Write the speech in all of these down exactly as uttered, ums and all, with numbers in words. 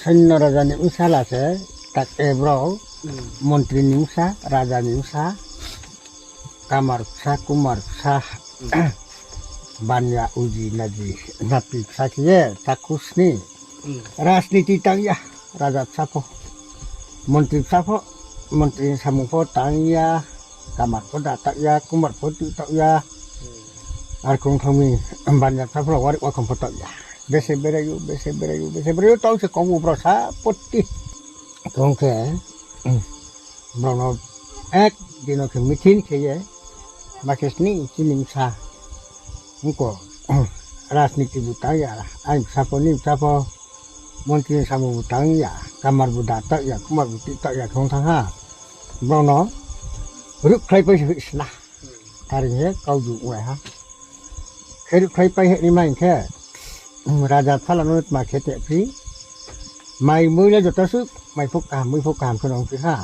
Soinno raja ni bsala se, tak e brao, montri ni bsa, raja ni bsa, kamar bsa, kumar bsa, banya, uji, naji, nati bsa khe ye, takhu sni. Rajniti tang ya, raja bsa pho, montri bsa pho, montri ni samung pho tang ya, kamar pho da tang ya, kumar pho tui tang ya. Ar kong thang mi, banya bsa pho rao wari wakhom pho tang ya. Bese berai ou, bese berai ou, bese berai ou, tau se kau bo brao sa poti. Tong khe, brao no ek dino khe meeting khe ye, ma khe sni chini bsa. Ongko, rajniti bu tang ya, aini bsa pho, nini bsa pho, montri ni samung bu tang ya, kamar bu da tang ya, kumar bu tui tang ya, khe ong thanng ha. Brao no ruhkhlai pai se hoih sna. Are hing ye kau ju ong ha. Khe ruhkhlai pai hing ni ma hing khe, raja bsala no tma khe te phi. Mai mui le joto suh, mai pho kaham, mui pho kaham khe no ongphi ha.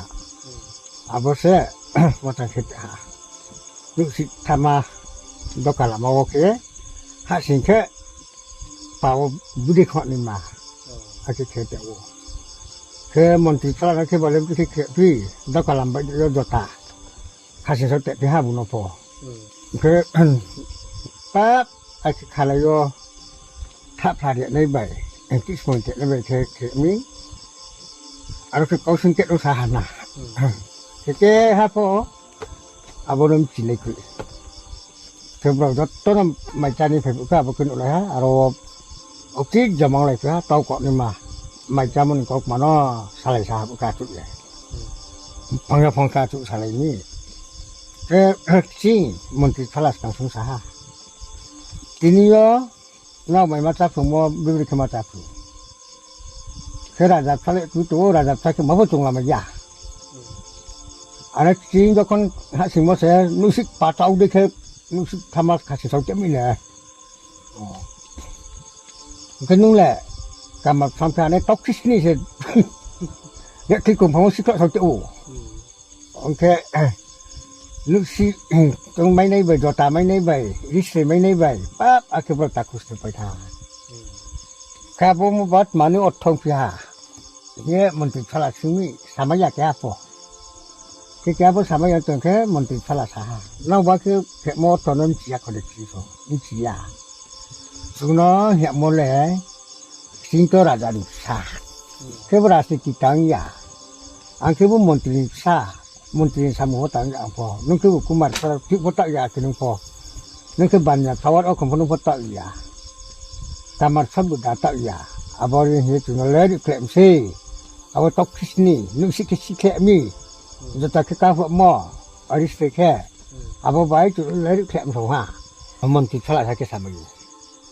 Abo se, matang khe te ha. Nuhsih thama doka lama wo khe, hahsing khe, pa wo budi khong ni ma. Akhe khe te ou. Khe montri bsala no khe bo le budi khe khe phi, doka lama bai yo jota. Khasing sao te phi ha bu no pho. Khe, pap, akhe khalai yo, thahphla ri nai bai, tismoi te nai bai khe khe mi. Aro khe kausing khe no sa ha na. Khe khe ha pho, abo no mchi nai khui. Khe brao joto no mai chá ni phai phuh khe abo khe nuhlai ha, aro wo uchih jomang lai phi ha, tau kau ni ma. Mai chámo ni kaukma no salai sa ha phuh khe achouh ye. Phang ya phang khe achouh salai mi. Khe, kching montri bsala skang sung sa ha. Tini yo, nrao mai ma chá phrungmo, bibri khe ma chá phrung. Khe raja bsa le tui tong ou, raja bsa khe ma pho chung lamai ya. Are kching jokhon hahsingmo se, nuhsih pachau dei khe, nuhsih thama khasing sao te mi le. Ong khe nung le, kamar bsa phi ha nai tau khe sni se, le thik kong phang wo sikhla sao te ou. Ong khe, nuhsih, tong mai nai bai, jota mai nai bai, risre mai nai bai, pap, akhe bo takhu sni pai tha. Khe abo mo bat mani orthong phi ha. Hing ye montri bsala sung mi, samai ya khe apho. Khe khe abo samai ya tong khe montri bsala sa ha. Nrao ba khe khemo ortho no mchi ya kho de kchi so, mchi ya. Chung no hingmo le, kching to raja ni bsa. Khe bo rajniti tang ya. Ang khe bo montri ni bsa, montri ni samung pho tang ya ang pho. Nung khe bo kumar bsa, thik pho tang ya khe nung pho. Nung khe banya bsa, wari wakhom pho nung pho tang ya. Kamar bsa bu da tang ya. Abo ni hing ye chung no le rikhleh mi se. Abo tau khe sni, nuhsih khe sikhleh mi. Jota khe kaphamo, arisre khe. Abo bai chung no le rikhleh mi song ha. Montri bsala sa khe samai ou.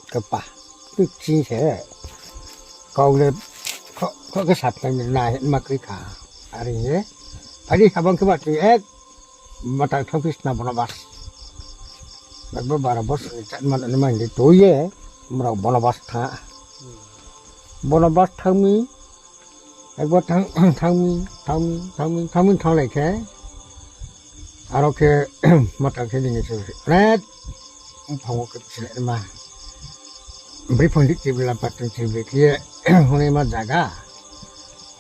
Kpa, tu kching se. Kau le, kho, kho khe sapnai ni na, ma kri kha. Are ye. Phai di, habang khe ba tui ek, matang thanngphi sna bonobas. Ekbar baro bosor ni chatma ni ma hing di tui ye, mrao bonobas thanng. Bonobas thanng mi, ekbar thanng, thanng mi, thanng mi, thanng mi, thanng mi thannglai khe, aro khe, matang khe nini se, ret, mphang wo khe chilai ma. Bri phang di chibla patong chibla khe ye, hingnaima zaga,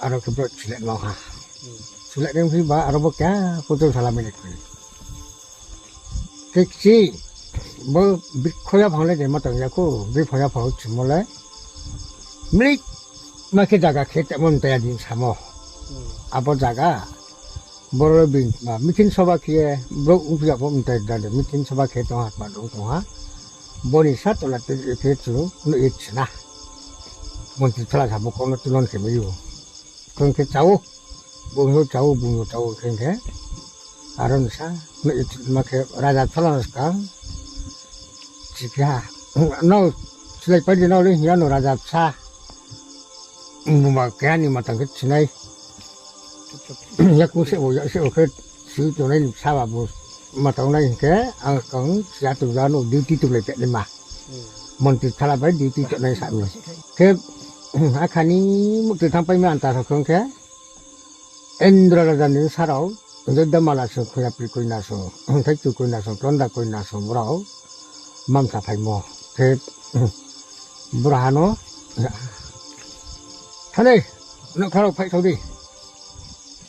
aro khe brouh chilai ma ha. Chilai ri phi ba, aro bo khe, kutung sala mini khui. Khe kchi, bo bikhoya phang le de ma tong ya kho, bikhoya phang chimo le. Mlik, ma khe zaga khe tamo mtai ya din samo. Abo zaga, boro bini ma, mithin soba khe ye, brouh ongphi ya pho mtai da de, mithin soba khe tong ha, tma dong tong ha. Boni sa tola te khe chung, no ye china. Montri bsala sa bo kau no tulon khe mai ou. Khe khe chao, bung no chao, bung no chao khe khe. Aro ni sa, no ye chima khe raja bsala no skang. Chiphi ha. No, silai pai di no le hing ya no raja bsa. Buma keha ni matang khe sinai. Yakung se bo, yak se bo khe si tongnai ni bsa ba bo matang nai hing khe, ang kang siya tong ja no duty tonglai peh ni ma. Montri bsala bai duty tongnai sa mi. Khe, akha ni mukti thanngpai mi anta sa khe, Indra raja ni bsa rao, je Damala song, Khoyapri koina song, Thaichu koina song, Tonda koina song, brao mamsa phaimo. Khe, braha no, Thani, nouhkha rao phaih thou di.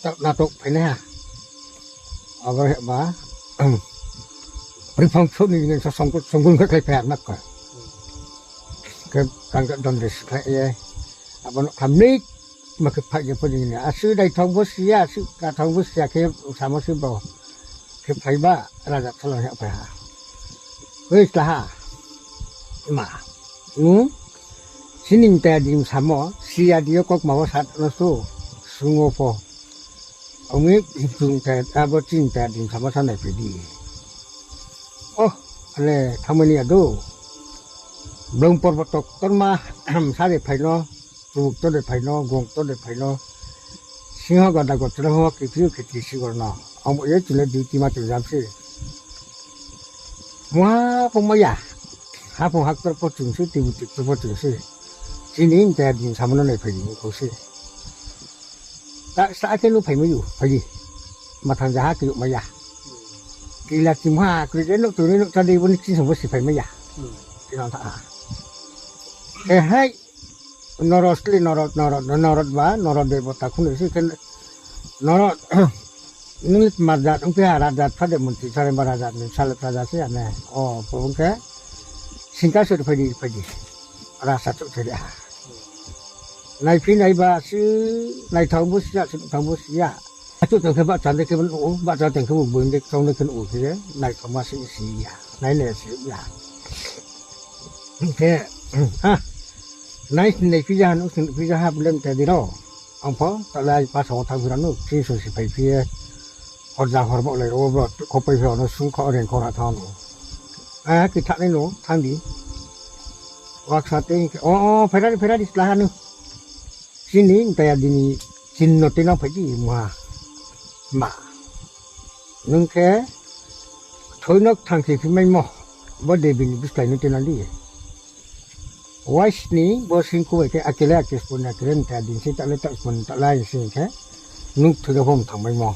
Taoh natok phainai ha. Abo heba, Priphang sou ni neng sa songkul, songkul khe khlai phai ha nak ka. Khe kang ka don de si khlai ye. Abo nouhkha mik ma khe phaih ye pho di ni. Asuh dai thang bo si ya, asuh ka thang bo si ya khe samo si bo. Khe phai ba, raja thalang ya phai ha. Oi, tla ha. Ma. Nung? Sini mtai adi msamo, si adi yo kok ma wo sat no su, sungo pho. Ongmi himsung te, abo chini te adi msamo sa nai phai di. Oh, ale, thangmani ado. Blong porbo tok torma, sa de phai no, chubuk to de phai no, gong to de phai no. Singho gada gotra ho, kiti kiti sigor no. Abo ye chini duty ma tong jam si. Muha pho maya. Haphung haktor pho chung si, tibu tiktor pho chung si. Chini mtai adi msamo no nai phai di, kho si. Ta sa khe nu phai mai ou, phai di. Mathang jaha khe yuk mai ya. Kila chimha, kri je nouh tuni nouh ta di bo ni chini song bo si phai mai ya. Kila tha ha. Khe hai, Norod kli, Norod, Norod, Norod ba, Norod debota khunu si khe Norod, nini tma jat ong phi ha, rajat phade montri sare ba rajat ni sale praja se ya ne. O, pho ong khe, singka se phai di, phai di. Rasa chouh thai ha. Naiphi naiba si, naithao bo si ya, si thao bo si ya. Achouh tong khe bahcha de khe bo nuh ou, bahcha tong khe bo boi de kchong de khe nuh ou khe, naithao ma si si ya, nai le si ya. Hing khe, ha, nai si naiphi ja ha, nuh si nuhphi ja ha, blem te di ro. Ang pho, ta le ai pasa wo thanng phi ra nuh, chini song si phai phi ye, horja horbo lai ro, bro, kho pai phi ono sung kho, reng kho ra thanng no. A, khe thanng nai no, thanng di. Waksa te hing khe, o, o, phaira di, phaira di, sla ha nu. Chini mtai adi ni chinno tuinang phai di muha. Ma. Nung khe thoi no kthang khe phi maimo. Bo debi ni buslái no tuinang di. Wais ni bo singku bai khe akele akis pun akele mtai adi ni si ta le ta pun ta lai si khe. Nung thoi no pho mthang maimo.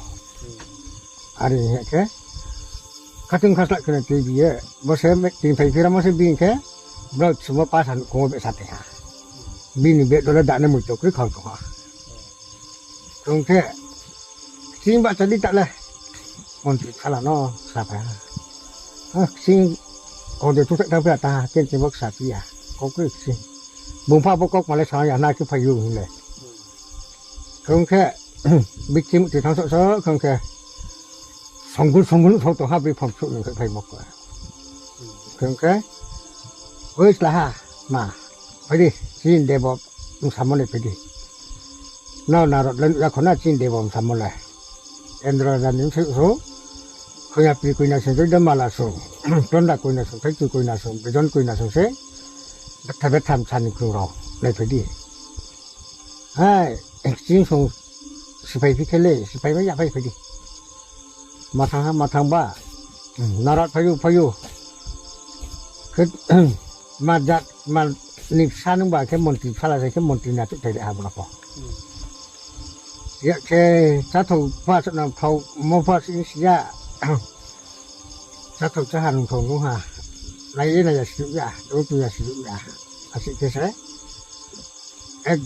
Are hing khe, khatung khaslah kheno tui bi ye, bo se me-, ting phai phiramo se bini khe, brao sumo pasa nuhkhong wo behsa tei ha. Bini beh dole dane moito kroi khau tong ha. Tong khe, kching bahcha di ta le, montri khala no sa phai ha. Ha, kching, kau de thuthai tang phai ha ta ha, ken ching bo ksa phi ya, kau kroi kching. Bung pha bo kau kma le sa ya, na khe phai ou hing le. Khe ong khe, bikching muhti thanng soh soh khe ong khe, songgul songgul nuhsao tong ha, bri phang suh ni khe phaimo khe. Khe ong khe, oi sla ha, ma, phai di, chini debo, bsamo le phai di. Nrao Narod le nuh ya kho na chini debo bsamo le. Endro raja ni bsai song, Khoyapri koina song, Joidamala song, Tonda koina song, Thaichu koina song, Bijon koina song se, betha betha bsa ni krung rao, nai phai di. Hai, chini song sipai phi khe le, sipai mai ya phai phai di. Ma thanng ha, ma thanng ba. Narod phai ou, phai ou. Khe, ma jat, ma ni bsa nung ba khe montri bsala se khe montri na tuh thai le ha bo no pho. Ya khe, cháthou pha se nang thou, mo pha se si ya. Cháthou cháha nung thou nung ha. Nai ye nai ya si ya, tong tu ya si ya. Asi khe se. Ek,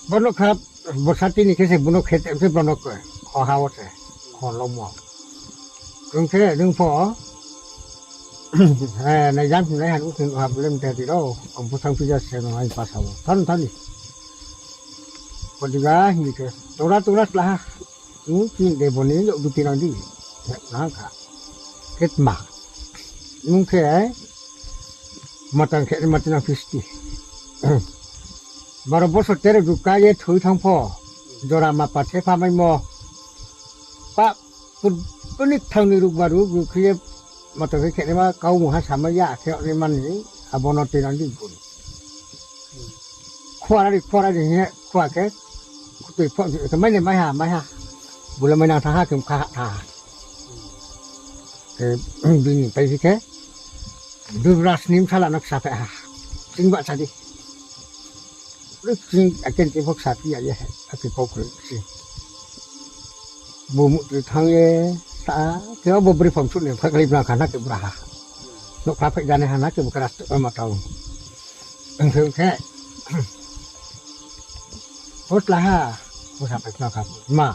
bono kha, borsa tini khe se bono khe tem se bono khe, kho ha wo se, kho lomo. Kung khe nung pho, eh, nai jam nai han uthing ha blem te di ro, ang pho thanng phi ja se no ai pasa wo. Than than di. Podiga hing khe, tora tora sla ha. Nung chini debo ni yag duti nang di. Nang kha. Khe tma. Nung khe, matang khe ni mati nang phisti. Baro bosor tero ju ka ye thoi thanng pho. Jora ma pa the pha maimo. Pa pur-, puni thang ni ruk ba ruk ruk khe ye matang khe khe ni ma kau mungha samai ya khe ni mani abo no tuinang di gun. Khua ra di, khua ra di hing ye, khua khe, khutui pho, khe mai ni mai ha, mai ha. Bula mai nang tha ha, khe kha ha tha ha. Khe, bini pai si khe, Dubraj ni bsala no ksa phe ha. Ching ba cha di. Ching aken ching pho ksa phi ya ye, ake kau khe si. Bo muhtui thanng ye, sa, khe bo bri phang suh ni, phakli bra kha na khe bra ha. Nouhkha phai jani ha na khe bo khe ras ma tau. Ang khe, ang khe. Hotla ha, bo sa phai khna kha, ma.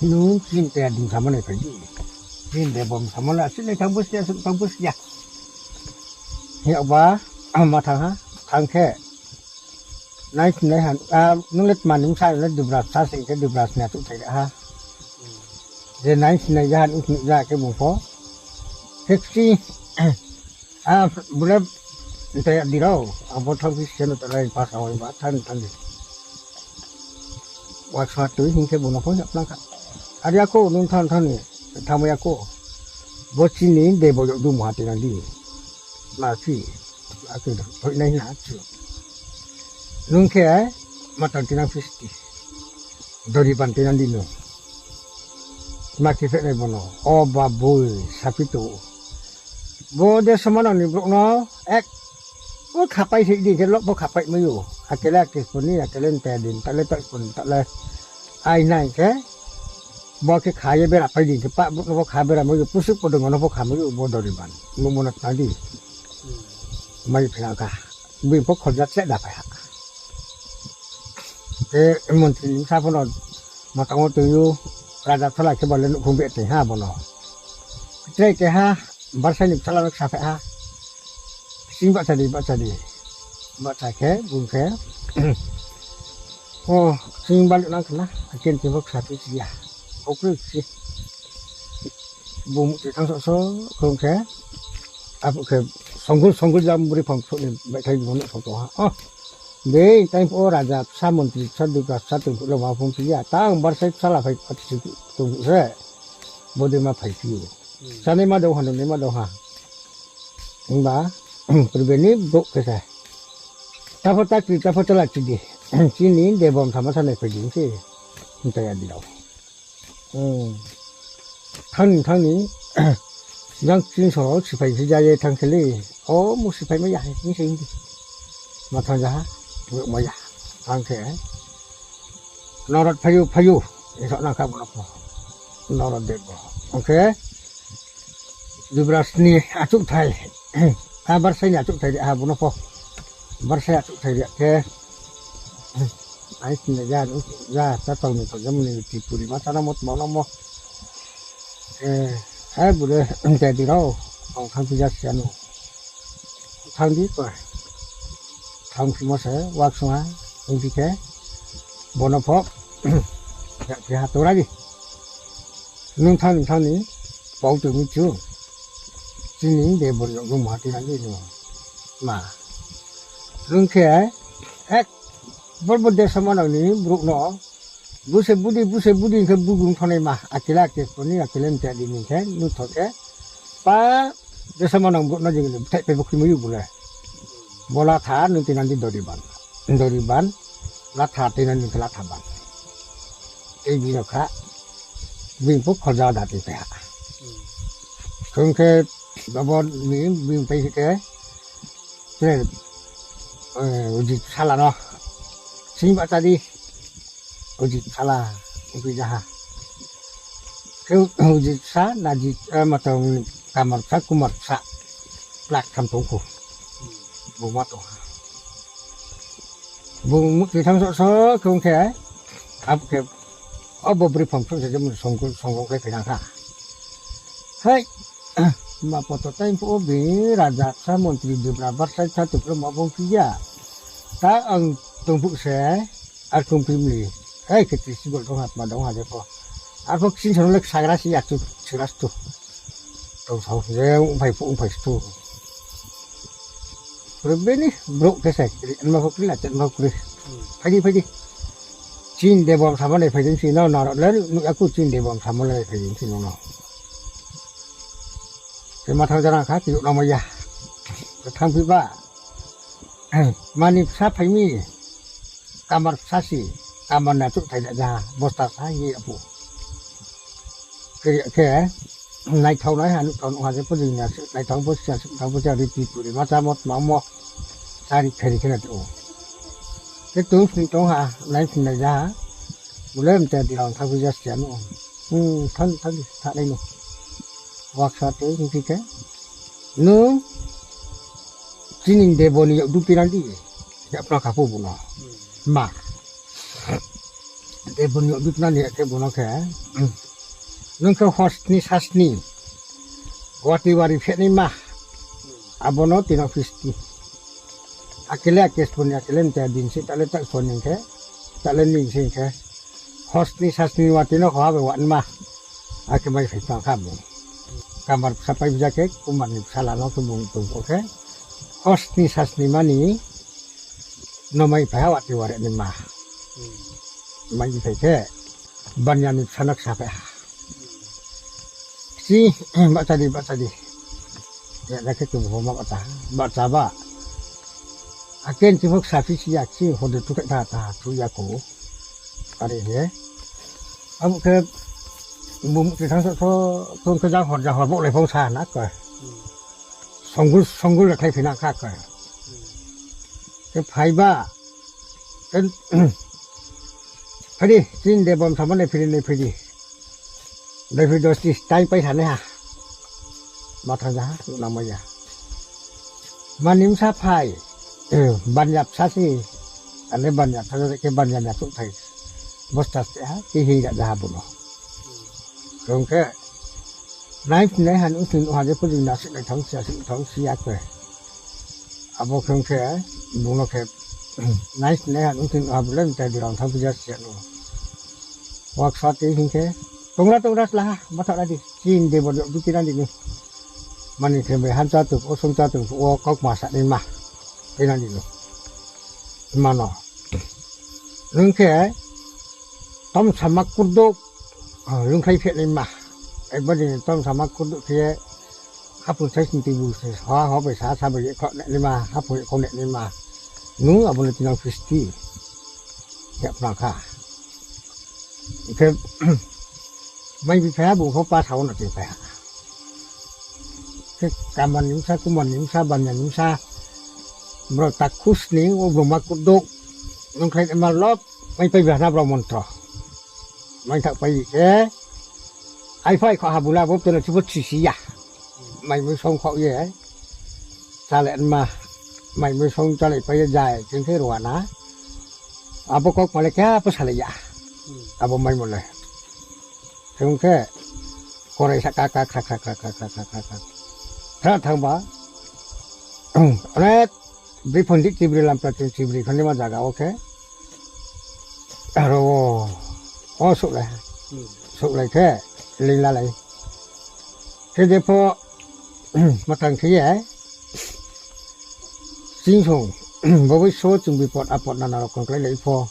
Nung chini te adin samo nai phai di. Chini de bom samo nai, asuk nai thang bo siya, asuk thang bo siya. Hi ba, ma thang ha, thang khe. Nai sinai ha, a, nung le tma nung sa le dubra sa sing khe dubra sna tu thai ha. Je nai sinai ja, nung sinai ja khe bung pho. Khe kchi, a, bule, ntai di rao, abo thang phi siya no ta lai pa sa wai ba, thang, thang di. Wa sa tui hing khe bung no pho yap nang kha. Ari ako, nung thang, thang ni, thang mai ako. Bo chini de bo yap du mo ha ti nang di. Ma phi, a khe do, thoi nai na chu. Nung khe, ma tang ti nang phi sti. Dori ban ti nang di nung. Ma khe phe nai bo no. O ba boi, sapi tu. Bo de somanang ni brouh no, ek, bo khapai se di khe lok bo khapai mai ou. Akele akis puni, akele nte din, tale tak puni, tale. Ai nai khe, bo khe kha ye bera pai di khe pa, bo no bo kha bera mai ou, pusuk podong no bo kha mai ou, bo dori ban. Mo mo na tang di. Mai phina kha. Bini pho khorja chle da phai ha. Te montri ni sa pho no, ma tang wo tui ou, raja thola khe bo le nouhkhong beh tei ha bo no. Tre keha, Barsai ni bsala no ksa phai ha. Sing bahcha di, bahcha di. Bahcha khe, bung khe. O, sing baluh nang khna, akin ti bo ksa phi si ya. Okroi si. Bung muhtui thang soh soh, khrung khe. Abo khe, songkul, songkul jam bri phang soh ni baithai bung no soh tong ha. O, dei, tai pho raja, bsa montri, bsa dugra, bsa tongphuh lo ma phung si ya. Tang Barsai bsala phai pati si tongphuh se. Bodei ma phai phi ou. Sanai ma dong ha, nungnai ma dong ha. Himba, purbe ni brouh khe sa. Tapho takri, tapho chala chidi. Chini debom sama sanai phai di se. Himtai ya di rao. Hmm. Thang ni, thang ni. Jang chini so siphai si ja ye thang khe le. O, mo siphai ma ya, hing se hing di. Ma thang ja ha. Ma ya. Thang khe. Norod phai ou, phai ou. Eso nang kha bo no pho. Norod de bo. Ong khe. Dubraj ni achouhthai. A Barsai ni achouhthai ri ha bo no pho. Barsai achouhthai ri khe. Ai sini ja, ja, ta tong ni tong jam ni ti puri ma chana mot ma no mo. Eh, eh, bure, te di rao. Ong thang phi ja siya no. Thang di ko. Thang phimo se, waksung ha, ong di khe, bo no pho, ya khe ha tora di. Nung thang ni, thang ni, pau tong mi chu. Chini de bo ni yong ma ti nang di no. Ma. Nung khe, ek, bor bo de sama nang ni, brouh no, Buse budi, buse budi hing khe bugung thonai ma, akela ke koni, akela mte di hing khe, nung tho khe, pa, desa manang brouh no jing ni bthai pai bo kri mai ou bole. Bo latha, nung tinang di dori ban. Dori ban, latha tinang di khe latha ban. Tei bini kha, bini pho khorja da tei pai ha. Khe ong khe, abo ni bini pai khe, Tre, eh, ujit sala no. Sing ba tadi. Ujit sala, ubi jaha. Khe ujit sa, najit, eh, matang kamar sa, kumar sa. Plak tham tongkhu. Buma tong ha. Bung mukti tham sok sok khe ong khe. Abo khe, o bo bri phang sok se jemon songkhu, songkhu khe khe nang kha. Hai, ma poto time phuh wo bini raja sa montri dibra barsai sa tupro ma bung phi ya. Ta ang tongphuh se, ar kung phi mli. Hai, khe tisi bol dong ha, tma dong ha, jepho. Arpho ksin sa no le ksagra si ya tu, sigra stu. Tong sao, je ong phai phuh, ong phai stu. Pura bini, brouh khe sai, ri, anma pho kri, la, chenma pho kri. Phai di, phai di. Chin de bom samo le phai di, si no, no, le, nu, aku chin de bom samo le phai di, si no, no. Khe ma thang jana kha, ti no ma ya. Thang phi ba. Mani bsa phai mi. Kamar bsa si. Kamar na chuk thai da ja. Bosta sa ye apu. Khe, khe. Naithao nai ha, nuhthao nuh ha, je pho jing ya, naithao pho sia, sukthao pho sia, riti puri, ma cha mo, tma mo. Chari pheri khe na tong ou. Khe tong sing tong ha, nai sing nai ja ha. Bule mte di rao thang phi ja sia no. Hmm, thang, thang di, thanai no. Waksa te, hing phi khe. Nung, chini de bo ni yag du pi nang di. Yag pra kha pho bu no. Ma. Tei bung ni bipna ni khe bung no khe, nung khe hor sni sa sni wati wari phehnaima, abo no tino phisti. Akhe le akhe soni, akhe le mta din se, ta le ta soni khe, ta le ni se khe. Hor sni sa sni wati no hoha bai wanma. Akhe mai phai tang kha bung. Kamar bsa pai bja khe, kumar ni bsala no khe bung tong khe. Hor sni sa sni mani no mai phai ha wati wari naima. Mai phai khe, banya ni bsa no ksa phai ha. Kchi, bahcha di, bahcha di. Ya, ya khe chung bo ma bahcha, bahcha ba. Aken chi phok sa phi si ya kchi, hode tu khe ta, ta, tu ya ko. Are he. Abo khe, bung khe thang so, so, tong khe jang hor, jang hor, bo lai phong sa na ko. Songgul, songgul le khlai phi na kha ko. Khe phai ba. Khe, phai di, chin de bom sama nai phiri nai phiri. Nai phiri dos tris time pai sa nai ha. Ma thang ja ha, nang mai ya. Mani bsa phai. Banya bsa si. Ane banya bsa khe banya nya chouh thai. Bosta se ha, khe hi ya ja ha bung no. Khe ong khe, nai sni nai ha, nung sni nung ha, je pho jing na sih nai thang si ya, sih thang si ya khe. Abo khe ong khe, bung no khe, nai sni nai ha, nung sni nung ha, bung le mtai di rang thang phi ja si ya no. Wak sa te hing khe, tongra tongra sla ha, ma tha ra di, chin de bo di, bu ti ra di ni. Mani khe bai han cha tu, o song cha tu, o kau ma sa ni ma. Te na di ni. Mano. Nung khe, tom sama kurdo, ah, lungkhlai pheh nai ma. Ekbar din tom sama kurdo khe, hapung sai sini tui bu se, ha, ha bai sa, sa bai ye kho ne ni ma, hapung ye kho ne ni ma. Nung abo le tinang phisti. Ya pnang kha. Khe, mai bi phai ha, bung pho pa sa wo no tui phai ha. Khe kamar ni bsa, kumar ni bsa, banya ni bsa. Bro takhu sning, o bro ma kurdo. Nung khlai ma lop, mai pai bihana bro montro. Mai thak pai khe. Ai phai kho ha bula bo teno chibo chisi ya. Mai mui song kho ye. Chale ma. Mai mui song chale pai ye jai, ching khe ruana. Abo kau kma le khe apa salai ya. Abo mai mo le. Khe ong khe, korai sa ka, ka, ka. Thra thang ba, onek bri phondi chibri lampra ching chibri khandi ma zaga wo khe, aro wo, o souhlai, souhlai khe, leing lalai. Khe je pho, matang khe ye, ching song, bo bai so chung bipot apot nana rok kongklai lai pho.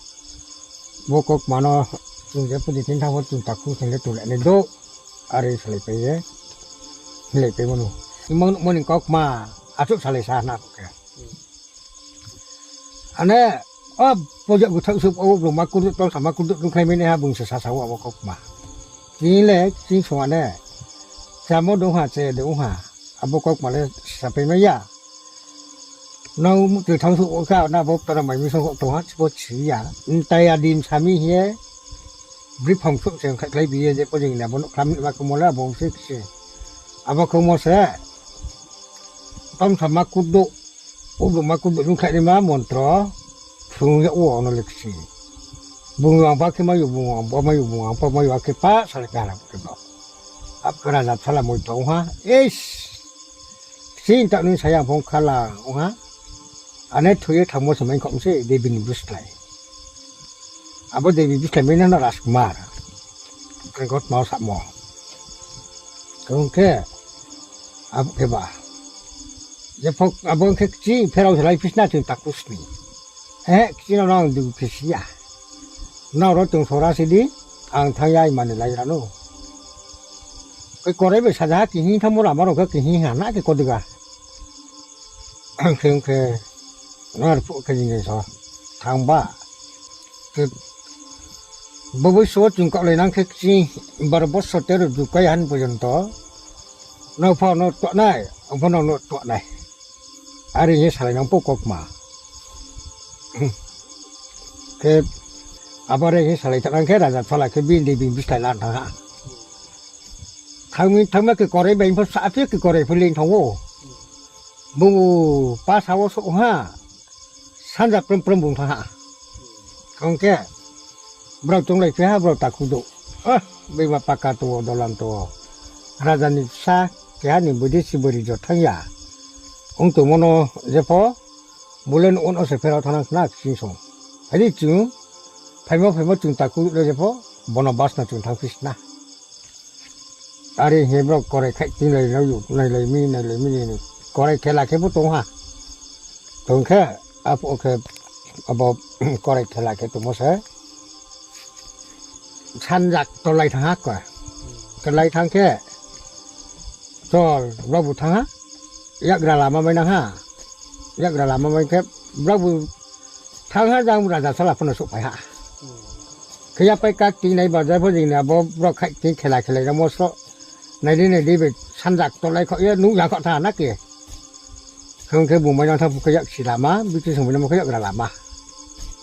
Bo kau kma no chung je pudi tin thang pho chung takhu sing le tu le nai do. Are salai pai ye. Hinglai pai mano. Imang nuhmo ni kau kma. Achouh salai sa na khe. Ane, o, pojak guthaoh suh, o, bro ma kurduh, tong sama kurduh, tongkhlai mai nai ha, bung se sa sa wo abo kau kma. Tini le, ching song ane. Chamo dong ha, che dong ha. Abo kau kma le sapai mai ya. Nang mutri thang suh kha, na bo tara mai mi song tong ha, chibo chi ya. Ntai adim sami hing ye. Bri phang suh se khlai bi ye, je pojing na bo nuh khlam ni ma khe mo le abo se khe. Abo khe mo se. Tong sama kurduh. Ubo ma kurduh nung khlai ni ma montro. Phrung ya wo no le khe. Bung ang ba khe mayu, bung ang ba mayu, bung ang ba mayu, akhe pa salai khe hala khe ba. Ap khe raja psala moi tong ha. Eish. Kching ta nung sayang phong khala ong ha. Ane thoi ye thangmo se mai khom se Devi ni buslai. Abo Devi buslai mai na Rajkumar. Khe got mau samo. Khe ong khe, abo khe ba. Je phok abo khe kching pherao se lai phisna chung takhu sni. Eh, kching no ang du phisi ya. Nrao ro chung sora si di, ang thang ya imani lai ra no. Khe korai bai saja ha kihing thangmo lama rao khe kihing ha na khe kodiga. Ang khe, ang khe, nang arphuh khe jing so, thang ba. Khe, bo bai so chung kaohlai nang khe kching, baro bosor tero ju kai han porjonto. Nang pho no tuanai, ang pho no no tuanai. Are ye salai nang pho kau kma. Khe, abo re ye salai thanang khe raja psala khe bini Devi buslai lan thang ha. Thangmi, thangma khe korai bai pho saphi khe korai pho ling thang ou. Bung pa sa wo souh ha. Sanja prom prom bung thang ha. Kong khe. Brao chounglai phi ha, brao takhu douh. Ah, beima paka tong ou, dolan tong ou. Raja ni bsa, keha ni boidesi bori jo thanng ya. Ong tongmo no jepho, bo le nouh wo no se pherao thanng nang khna kching song. Phai di chung, phaimo phaimo chung takhu douh le jepho, bono bas no chung thanngphi sna. Are hing brao korai khaih tinglai no yo, nailai mi, nailai mi ni. Korai khela khe bo tong ha. Tong khe, aphuh khe, abo, korai khela khe tongmo se. Sanja ktorlai thanng ha khe. Ktorlai thanng khe, chol, brao bu thanng ha. Yakgra lama mai nang ha. Yakgra lama mai khe, brao bu thanng ha, jang raja sala pho no souhphai ha. Khe yapai kak tingnai ba jepho jing ni abo brao khaih ting khela khelai ramo sroh. Nai di, nai di, bai sanja ktorlai khaoh ye nuh ya khaoh tha na khe. Khe ong khe bung mai nang tha phu khe yaksi lama, bitisong mai nang khe yakgra lama.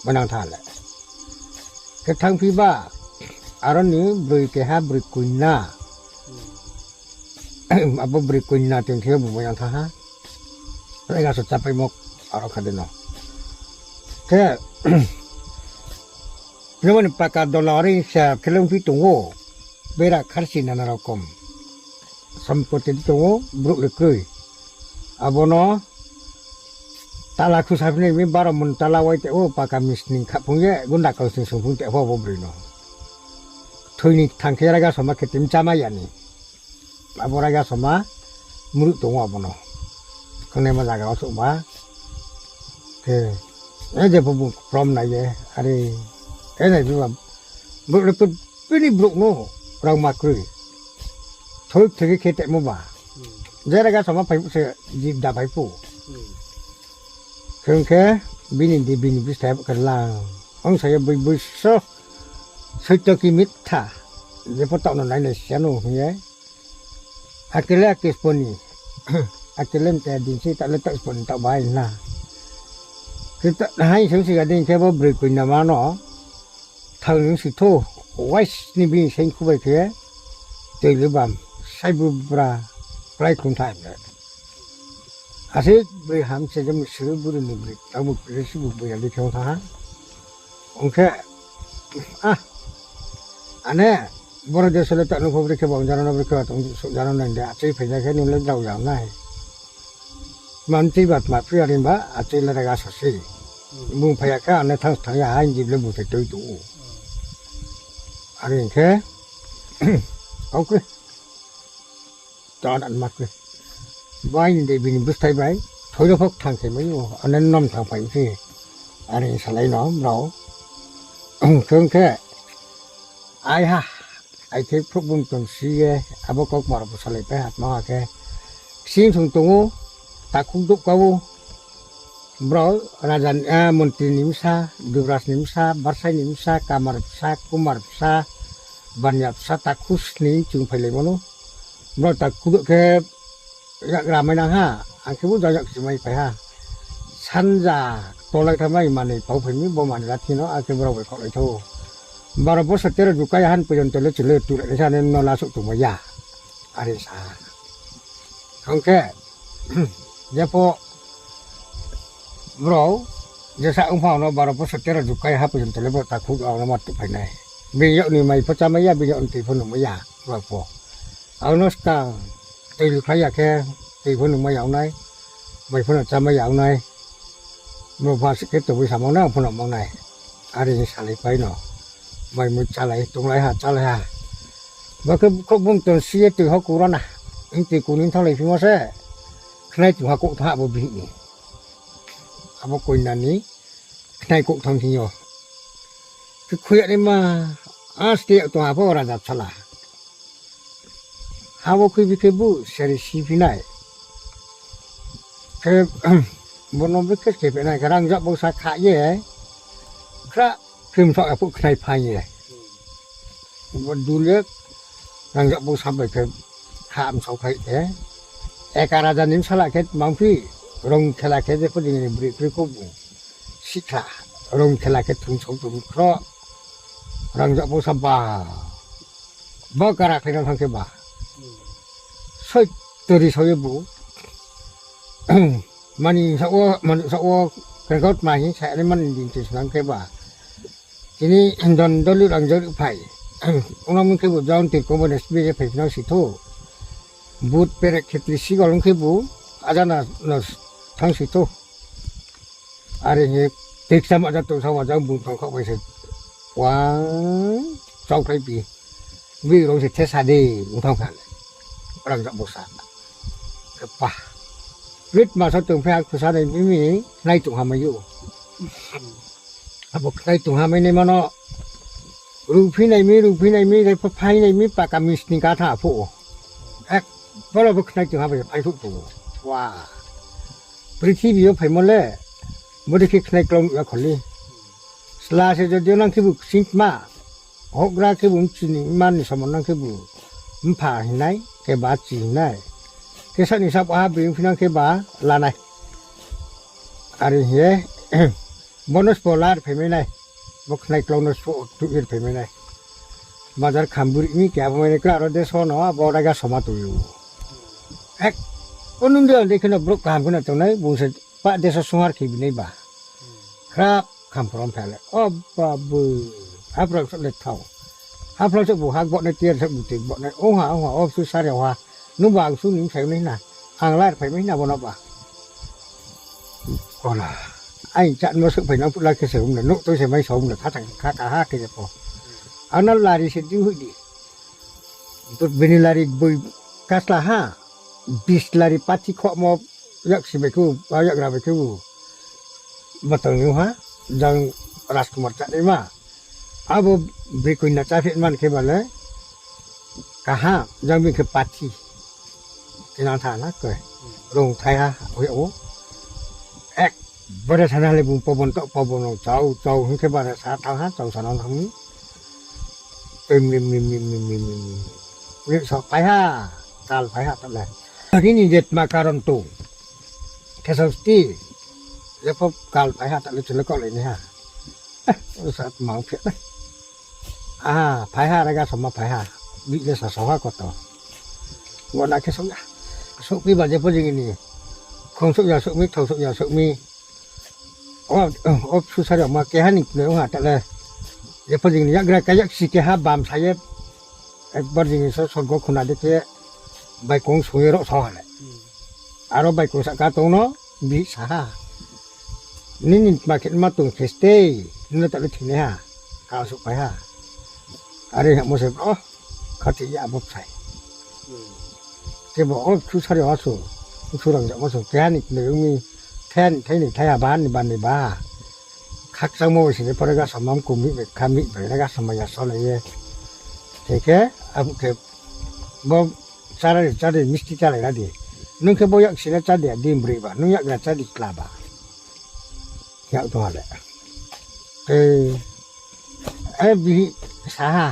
Mai nang tha le. Khe thanngphi ba, aro ni broi keha broi koina. Abo broi koina tong khe bung mai nang tha ha. Rega so chapaimo aro kha de no. Khe, nabo ni paka dola ri sa khe longphi tong ou. Bera kharsi nana rokom. Sompoti tong ou, brouh le kroi. Abo no tala khusa phi nai mi baro mun tala wai te ou, paka misning khaphung ye, gunda kausning sungphung te pho abo broi no. Thoi ni kthang khe raga soma khe tim chámai ya ni. Abo raga soma mruh tong ou abo no. Khongnaima zaga wo souhba. Khe, e jepho bung kprom nai ye, are, e nai phi ba, brouh le pho bini brouh no, rangma kroi. Thoik thoik khe temo ba. Je raga soma phai phuh se, jib da phai phuh. Khe ong khe, bini di bini bsthai bo khe lang. Ong sa ye boi boi so, soito ki mitha. Jepho taoh no nai nai siya no hing ye. Akhe le akhe sponi. Akhe le mte din se taoh le taoh sponi taoh bai na. Khe ta-, hai song si ga dei khe bo broi koinama no. Thang nung si tho. Wais ni bini saing khu bai khe. Tui le bam. Sai bu bra. Klái khum tha le. Ase broi ham se jam suru buru ni broi. Taoh bu resi bu broi ya di khe ong tha ha. Ong khe, ah, ane, boro deso le taoh nung pho brekhe ba ong jano no brekhe ba tong souh jano nai de, achoi phai ya khe nung le drao ya nai. Tma mchoi ba tma phri ya ri ba, achoi le raga sa se. Bung phai ya khe ane thanng thanng ya, haing jib le bung se toi tong ou. Are hing khe, kau khe. Chon an ma khe. Bai ni de bini bsthai bai. Thoi no phok thang khe mai ou. Ane nom thang phai se. Are salai no brao. Khe ong khe. Ai ha. Ai khe phruh bung tong si ye. Abo kau kmar bo salai pai ha tma ha khe. Ksing sung tong ou. Takhu douh ka ou. Brao raja ni, ah, montri ni bsa, dubraj ni bsa, barsai ni bsa, kamar bsa, kumar bsa, banya bsa, takhu sning chung phailaimo no. Brao takhu douh khe yak ramai nang ha, ang khe bo jang yak si mai phai ha. Sanja tolai tha mai manoi pau phai mi, bo manoi lathi no, akhe brao bai khaohlai tho. Baro bosor tero jukai han porjonto le chule tulai nai sa ne no la souh tongmai ya. Are sa. Ong khe, jepho brao, jesa ongpha no baro bosor tero jukai ha porjonto le brao takhu ang no ma tuh phai nai. Bini yag ni mai pho chámai ya, bini yag ni tui pho nungmai ya, brao pho. Ang no skang, tui lukhlai ya khe, tui pho nungmai ya ong nai, mai pho no chámai ya ong nai. Brao pha si khe toboi samang nai, ang pho no mang nai. Are hing salai pai no. Mai mui chálai, tonglai ha, chálai ha. Bo khe khrouh bung tong si ye tui ho kura na. Hing tui kuni thannglai phimo se. Khnai tong ha kouh tha abo bihih ni. Abo koina ni khnai kouh thang thing yo. Khe khui ya naima, aste yak tong ha pho raja bsala. Ha bo khui bi khe bu seri si phi nai. Khe, bo no bi khe se phi nai, khe rangzag bausa kha ye. Khra, khim thok ya phuh khnai phai ye. Bo dul ye, rangzag bausa bai khe, kha msao phai khe. Eka raja ni bsala khe tmang phi, rong khela khe je pho dini ni broi kroi kho bu. Sikha, rong khela khe thung sao tong khro. Rangzag bausa ba. Bo kara khlai no thang khe ba. Soi tori sao ye bu. Mani sao wo, mani sao wo, kengkau tma hing sa ni mani din tui snang khe ba. Tini don doli rang jori phai. Ongna mung khebu jon tir kong bo nes bi ye phai phina si tho. But pere khetri si golong khebu ajana no thang si tho. Are he teksa ma ja tong sa wa jang bung thang kha bai se. Wang chau khlai pi. Bi rong se thesa de bung thang kha le. Rang ja bo sa. Kepa. Rit ma sa tong phe hak phusa nai mi mi nai tong ha mai yo. Abo khnai tong ha mai nai mano. Ruphi nai mi, ruphi nai mi, jai pho phai nai mi, paka mi sning ka tha pho. Ek, bolo bo khnai tong ha bai phai phuh tong. Wa. Prithibi yo phaimo le. Bodei khe khnai klong ya kholi. Sla se jodi nang khebu singtma. Houhgra khebu mchini mani somo nang khebu. Mpha hinai, khe ba chi hinai. Khe sani sap ha bring phinang khe ba lanai. Are hing ye, bono spo lar phaimai nai. Bo khnai klong no spo tuh ir phaimai nai. Bazar kham buri mi khe abo mai nai kra ro deso no, abo raga soma tong yo. Ek, o nung de, de kheno brouh kaham kheno tongnai, bung se pa deso sunghar khe binai ba. Khrap kham phorom phe le. O babu, haprang sok le thao. Haprang sok bu hak bo nai, tiar sok bu tik bo nai. Ong ha, ong ha, o su sari ha. Nung ba ang su ning sai nai na. Ang lar phai mai na bono ba. Kola. Ai chat mo sok phai nang pula khe se um le. Nuk toi se mai sa um le. Kha thang, kha ka ha khe je po. Ang na lari se di hui di. Bini lari boi kasla ha. Bis lari pathi khomo yak si bai khe, yak ra bai khe bu. Batang ni ha. Jang Rajkumar chanaima. Abo bikui na chaphi man khe bale. Kaha, jang bini khe pathi. Tinang tha na khe. Rung thai ha, oi o. Ek, bada sana le bung pobon to, pobon rung chau, chau, hing khe bada sa thang ha, chau sana thang ni. Rim, rim, rim, rim, rim, rim, rim, rim. Rim so phai ha, kal phai ha, tale. Tini ni jetma karon tong. Khe sa sti. Jepho kal phai ha, tale chule kok le ni ha. Eh, sa mang phe na. Ah, phai ha, raga soma phai ha. Bih le sa so ha koto. Ngo na khe sok ya. Sok pi ba jepho jing ni. Khong sok ya sok mi, thau sok ya sok mi. O, o, su sari ma keha ni kne ha tale. Jepho jing ni yagra ka yak si keha bam sa ye. Ekbar jing so sorgo khuna de khe. Baikong sung ye ro so ha le. Aro baikong sa ka tong no, bi sa ha. Nini ma khe ma tong khe stay. Nini tale thine ha. Ka sok phai ha. Are ha mo se, oh. Khathi ya abo bsai. Kebo o bsu sari o asu. Bsu rang jamo su. Keha ni kle umi. Thai ni, thai ni, thai ha, ba ni, ba ni, ba. Khakchangmo se je pore ga samam kumi be, khami be, ga samaya sole ye. Khe khe, abu khe, bo chara ri, chara ri, misti chalai ra di. Nung khe bo yak sina cha di, di broi ba. Nung yak ra cha di kla ba. Yak tong ha le. Khe, eh, bihih sa ha.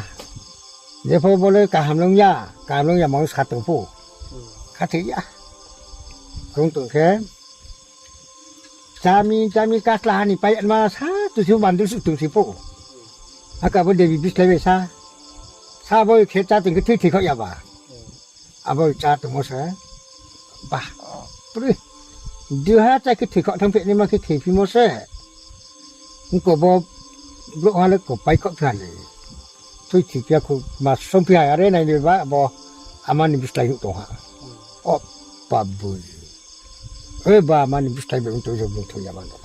Jepho bo le kaham nung ya, kaham nung ya mang sa tong pho. Khathi ya. Krung tong khe. Chami, chami kasla ha ni pai ma sa tu si bandul su tong si pho. Aka bo Devi bislai bai sa. Sa bo khe cha tong khe thui thui kho ya ba. Abo cha tongmo se. Ba. Pri. Duha cha khe thoi kho thang phe ni ma khe thoi phimo se. Ungko bo brouh ha le ko pai kho pha le. Thoi thoi phi ya khu ma song phi ha are nai ni ba bo ama ni bislái nuh tong ha. O pa bui. Oi ba ama ni bislái be ung tong je bung thoi ya ma no.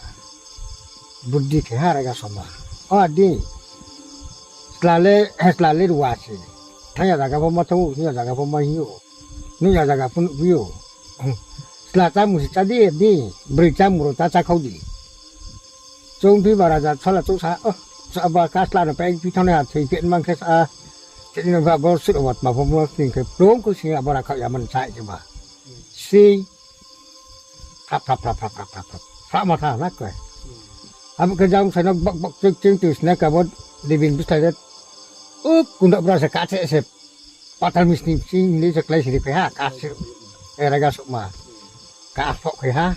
Buddhi khe ha raga soma. O di. Sla le, sla le ruwa se. Thang ya zaga pho ma thang ou, thang ya zaga pho ma hing ou. Nuh ya zaga pho nuh phi ou. Sla chámung se chá di, di. Broi chámung rao ta chákhau di. Choung phi ba raja sala chouh sa, o, sa ba ka sla no pek phi thanng nai ha, thoi phi man khe sa, thini no ba bo suh abo tma pho mo sning khe, plung khe sing abo rakhaoh ya man sa khe ba. Si, Phrap, phrap, phrap, phrap, phrap, phrap, phrap. Phrap ma tha na koi. Abo khe jang sai no bok, bok, ching, ching, tu sna ka bo Debin bislái de. U, kunda bra se ka che se. Patal misning sing ni se klái siri phai ha, ka se. E raga sukma. Ka phok phai ha.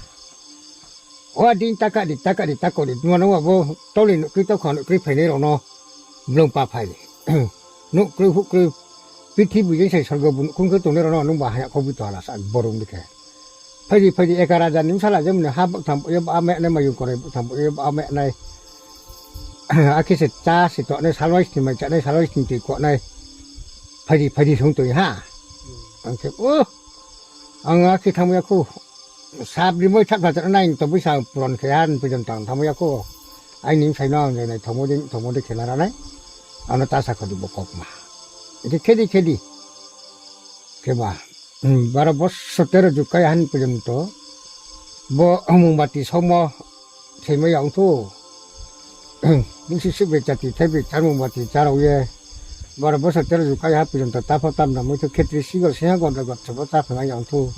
Wa din taka di, taka di, tako di. Nua no wa bo, toli nuhkri tau kha nuhkri phainai rao no. Blung pa phai. Nuhkroi huhkroi, prithibi jeng sai sorgo bu nuhkhung khe tongnai rao no nung ba haya khou bi to hala sa borung di khe. Phai di, phai di, eka raja ni bsala je mne ha bktham bo ye ba me nai, mayung korai bktham bo ye ba me nai. Akhe se chá se tongnai, salwai sni mai chánai, salwai sni tui kuahnai. Phaidi, phaidi song tui ha. Ang khe, o, ang akhe thanngmai ya khou. Sabri moi thapsa chánai, ang to buisa puron khe ha, ang pojonto ang thanngmai ya khou. Aini bsai no ang je nai thongmo de, thongmo de khe nara nai. Ano ta sa kho di bo kokma. Hing khe khedi, khedi. Kheba, baro bosor tero jug kai han pojonto bo mungbati saomo khe mai ya ong thou. Bisi sih bai chati thai bai char mungbati chá rao ye. Baro bosor tero jug kai ha pojonto ta pho tam na moi thou khetri sigo sing ha gonda gotsa bo chá phai mai ya ong thou.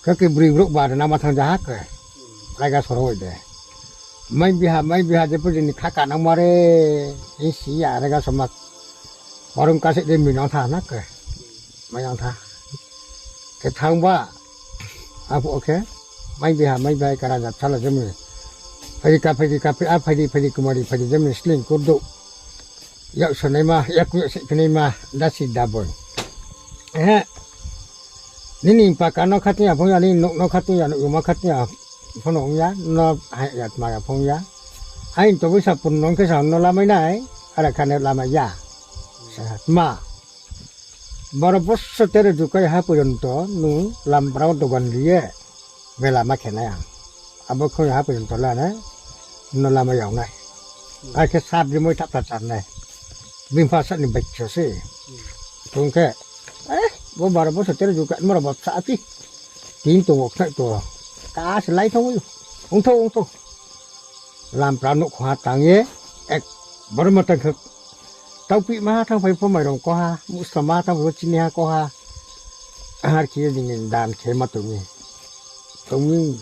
Khe khe broi brouh ba rao nama thanng ja ha khe. Raiga soro bai de. Mai biha, mai biha, je pho jini khaka nangma re, hing si ya rega soma. Barung kasih de minang tha na khe. Mai yang tha. Khe thanng ba. Aphuh khe. Mai biha, mai biha, kara jat sala je mi. Phaidi ka, phaidi ka, phaidi, a phaidi, phaidi kumari, phaidi je mi sling kurdo. Yak sonaima, yak yak sih khnaima, dasi daboi. Ehe. Nini paka no khatung ya phung ya, nini nouh no khatung ya, nouh yuma khatung ya, phono ong ya, no hai ya tma ya phung ya. Aini to buisa pun nong khe sa no lamai nai, ara khane lamai ya. Sa tma. Baro bosor tero jug kai ha pojonto nung lambrao dogan ri ye. Bela ma khe nai ang. Abo khong ya ha pojonto la nai. No lamai ya ong nai. Akhe sabri moi thapsa chánai. Bini pha sa ni baikcho se. Tong khe, eh, bo baro bosor tero jug kai moro bapsa api. Tin tong wo khnai to. Ka se lai thang ou. Ong thou, ong thou. Lampra nouhkhong ha tang ye, ek, boro ma tang khe, taupi ma ha thanngphai pho mairong ko ha, musla ma ha thanngphai pho chini ha ko ha, har khe ye jing dan khe ma tong mi. Tong mi,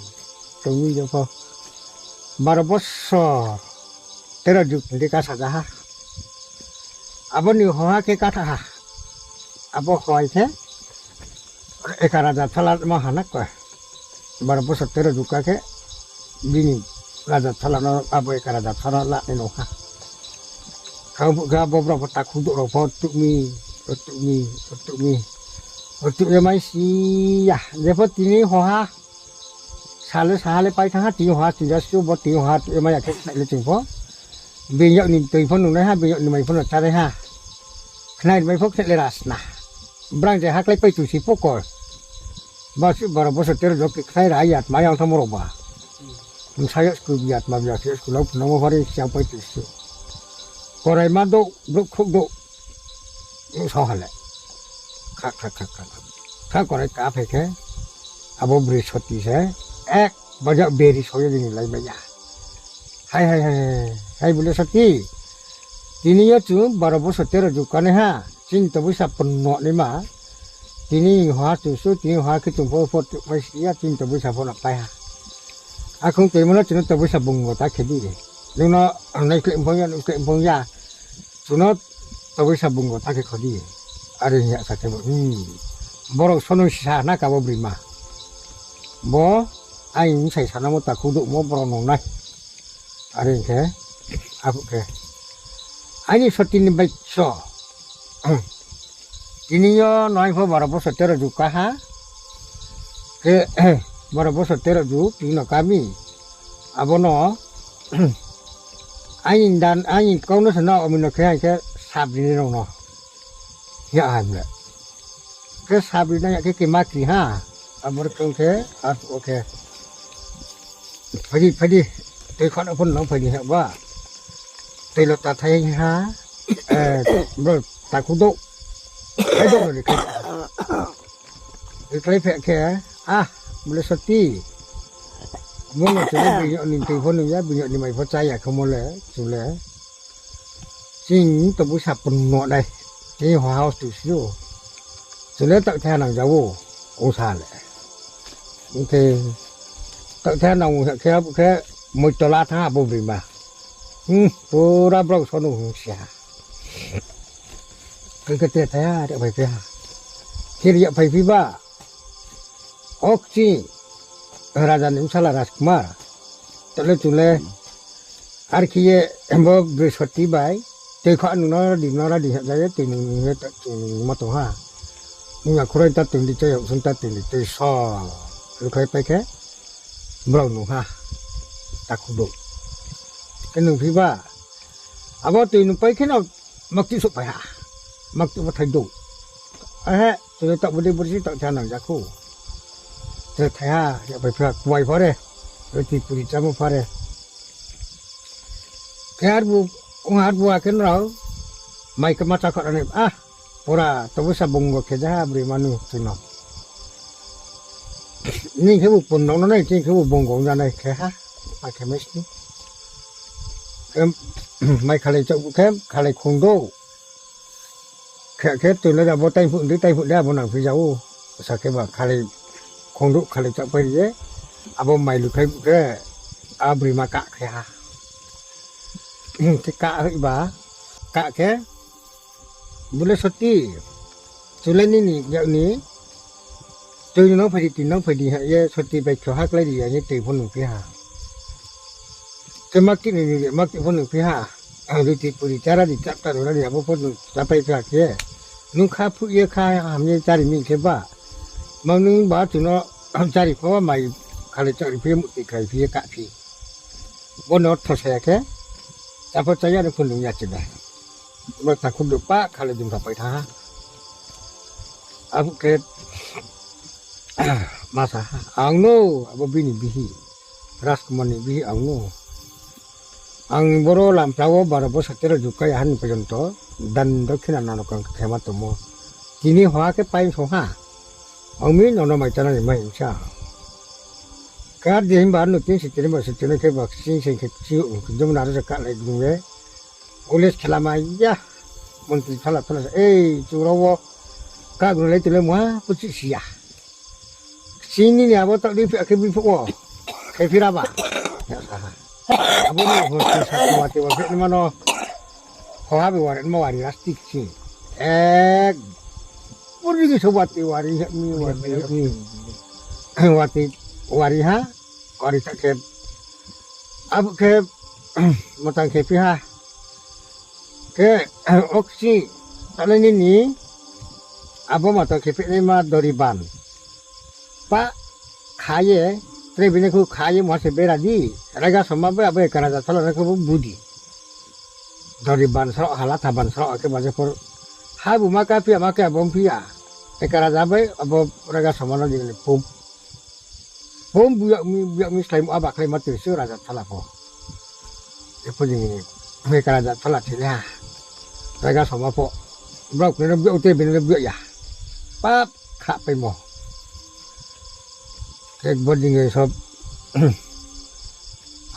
tong mi je pho. Baro bosor, tero jug di kasa ja ha. Abo ni hoha khe katha ha. Abo hoi khe, Eka raja psala ma ha na khe. Baro bosor tero jug ka khe, bini raja psala no abo eka raja psala la ni no ha. Kha bo khe abo brao pho takhu douh rao pho tuh mi, tuh mi, tuh mi, tuh ye mai si ya. Je pho tini hoha, sale saha le pai thanng ha, tini hoha, tini ja su bo tini hoha tuh ye mai ya khe khnai le chung pho. Bini yag ni tui pho nungnai ha, bini yag ni mai pho no chánai ha. Khnai mai pho khnai le rasna. Brang je haklái pai tusi pho kol. Ba si baro bosor tero jug khe khnai ra ya tma yang thanngmo rao ba. Bsa yag school bi ya tma bi ya school lau phunangmo phari siang pai tusi. Korai ma douh, brouh khrouh douh. Nuhsao ha le. Kha, kha, kha, kha. Kha korai ka phai khe. Abo broi soti se. Ek baja beri sao ye jini lai mai ya. Hai, hai, hai, hai, bule soti. Tini yo chung baro bosor tero jug kanai ha. Chini to buisa pun no naima. Tini hoha chung su, tini hoha khe chung pho pho tuh mai si ya, chini to buisa pho no pai ha. Akhong toimo no chung no to buisa bung wo ta khe di. Nung no ang nai khleh phung ya, nung khleh phung ya. Chung no to buisa bung wo ta khe kho di. Are hing ya sa khe bo, hmm. Borao sono sisa na ka bo broi ma. Bo, aini bsai sanamo takhu douhmo borao nung nai. Are hing khe, aphuh khe. Aini soti ni baikcho. Tini yo nai pho baro bosor tero jug ka ha. Khe, baro bosor tero jug, tini no ka mi. Abo no, aini dan, aini kau no se no, omi no khe, hai khe, sabri ni rao no. Ya ha le. Khe sabri na ya khe khe ma kri ha. Abo rkong khe, aphuh khe. Phaidi, phaidi. Tui khano phone nang phaidi ha ba. Tui lota thai ha. Eh, bro, takhu douh. Thai douh no ri khe. Ri khlai phe khe. Ah, bule soti. Mo no chung bini ni tui pho nung ya, bini ni mai pho chá ya khe mo le, chung le. Chini to buisa pun no nai. Chini hoha tuh si ou. Chung le taoh the nang ja ou. Ong sa le. Ong khe, taoh the nang ong khe, khe, moi tola thanng abo broi ma. Hmm, pura brao sono hing si ha. Khe khe te thai ha, ri phai phi ha. Khe ri phai phi ba. Okchi, raja ni bsala Rajkumar. Tole tule, ar khe ye, bo Brihaspoti bai, tui kho nung no di, no ra di ha ja ye, tui nung ye, tui nung ma tong ha. Nung ya khoroi ta tui di, chayok sung ta tui di, tui so. Rukhai pai khe, brao nung ha. Takhu douh. Khe nung phi ba, Abo toi nung pai khe no makti souhphai ha. Makti bo thai dou. Ahe, toi taoh bo dei bo dei si taoh thai ha nang ja khou. Tre thai ha, ya pai pha kuai pha re. Roti puri chámo pha re. Khe arbu, ong arbu akhe nrao, mai khe ma chá kho ra nai, ah, pura, tobo sa bongo khe ja ha, broi manu chung no. Nini khe bo pon nang no nai, chini khe bo bongo ong ja nai khe ha, ma khe mai sni. Em, mai khalai chouh khe, khalai khongdouh. Khe, khe tui no abo taiphuh di, taiphuh di abo nang phi ja ou. Sa khe ba khalai khongdouh khalai chouh pai ri ye. Abo mai lukhai bu khe, a broi ma kah khe ha. Khe kah hoih ba, kah khe, bule soti, chulai nini yak ni, tui no phai di, tui no phai di ha ye, soti bai kho ha klái ri ya ye, tui pho nung phi ha. Khe makti ni, ni, makti pho nung phi ha. Ang roti puri chára di, chapta rora di, abo pho nung chápai phi ha khe. Nung kha phuh ye kha ham ye chári mi khe ba. Ma nung ba chung no chári pho mai khalai chari phi ye, muhti khlai phi ye, kah phi. Bo no ortho sa ya khe. Chá pho chá ya ni pho nung ya chi ba. Bo takhu du pa khalai dum kha pai tha ha. Abo khe ma sa ha. Ang no, abo bini bihih. Rajkumar ni bihih ang no. Ang boro lampra wo baro boso tero jukai ahani porjonto dan dokhina nano kang khema tongmo. Tini hoha khe paing song ha. Ang mi nono mai chana ni mai sa. Kar di himba no tin si tini ba si tini khe ba sing sing khe si jumna ro sa kalai dum ye. Police khela mai ya. Montri phala phala sa, ei, churao wo. Kagru lai tule muha, puchi si ya. Sini ni abo taoh di phi akhe biphuh wo. Khe phira ba. Abo ni ho sa sa wa te wa phi ni mano. Hoha be wari, ma wari lastik si. Ek. Puri ni so wa te wari, mi wari. Wa te wari ha. Wari ta khe. Abo khe, matang khe phi ha. Khe, oksi, tale nini, abo matang khe phi nai ma dori ban. Pa, kha ye, tre bini khu kha ye, muha se bera di, raga soma bai, abo ekar hajar thala nai khe bo budi. Dori ban srok, hala tha ban srok, ake baje por. Ha bu ma ka phi ya, ma ka bom phi ya. Ekar hajar bai, abo raga soma no di ni pum. Pum buyak mi, buyak mi slái mo, aba khlai ma tui se raja thala pho. Epho jing ni, ekar hajar thala thile ha. Raga soma pho. Brao kne no buyak te bini no buyak ya. Pap kha paimo. Khe bo jing ni sob.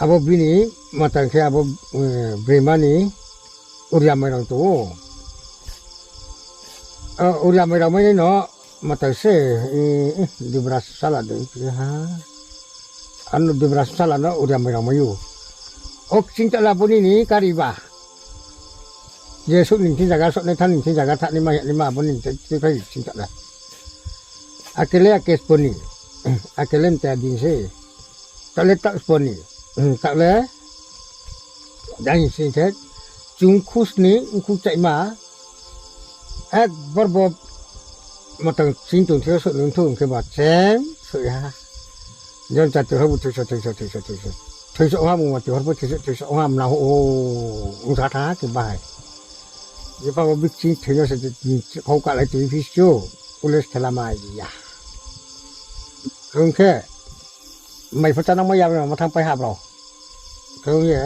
Abo bini matang khe abo, eh, brima ni uria mairang tong ou. O, uria mairang mai nai no. Matang se, eh, eh, dubra sala de, ha. Ano dubra sala no uria mairang mai ou. Ok, ching tala bo nini kari ba. Je suh ning thing jaga, suh nai tha ning thing jaga, tha ni ma, ni ma, bo ning thing, thing phai ching tala. Akele akes poni. Akele nte adin se. Tale tak poni. Hmm, tale. Jang sing khe. Chung khus ni, khu chaima. Ek bor bo matang ching tong thio, so nung thung khe ba cheng, so ya. Jon cha tu ho bu thui so, thui so, thui so, thui so. Thui so ha mu ma tu hor bo thui so, thui so ha mna ho, o, ung sa tha ke bahai. Ye pa bo bik ching thui no se, khau ka lai thui phi sio, ules thela ma ya. Ung khe, mai pho chanang mai ya, ma thang pai ha brao. Khe ung ye,